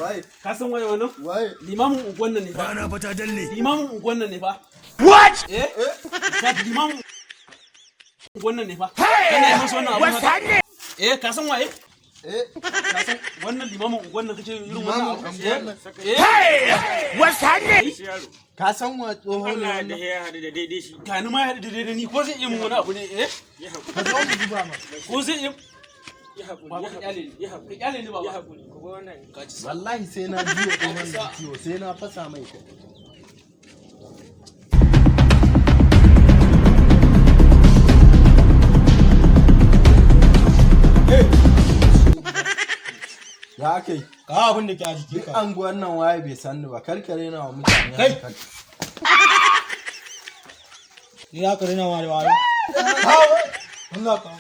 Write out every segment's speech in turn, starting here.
Waye? Ka san waye wannan? Waye? Limamin unguwan nan ne fa. Rana fa ta dalle. Limamin unguwan nan ne fa. What? Eh? Ka limamin unguwan nan ne fa. Kana yi masa wannan abu haka? Eh, ka san waye? Eh. Ka san wannan limamin unguwan nan kake irin wannan Limamin abu? unguwan nan. Eh? What's happening? Ka san wa tsoho ne Allah da wannan? ya haɗu da daidai shi. Gani ma ya haɗu da daidai ni, ko zai iya mun wani abu ne, eh? Ya haƙuri. Ka zo mu zuba ma. Ko zai iya Ya haƙuri. Baba, Ya ka kyale haƙuri. ni. Ya Ka haƙuri. kyale ni, baba. Ya haƙuri. Ku bar wannan. Ka ci. Wallahi sai na ji wa tsohon nan ciwo, sai na fasa mai kai. Ya kai. Ka abin da ke a Duk jikinka. anguwan nan waye bai san ni ba, karkare na wa mutane Kai! hankali. Ni za ka rena ma da wayo. Kawo. Allah ka.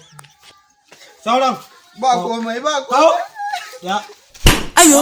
Sauran. Ba komai, ba Kawo. komai. Ya. Ayo.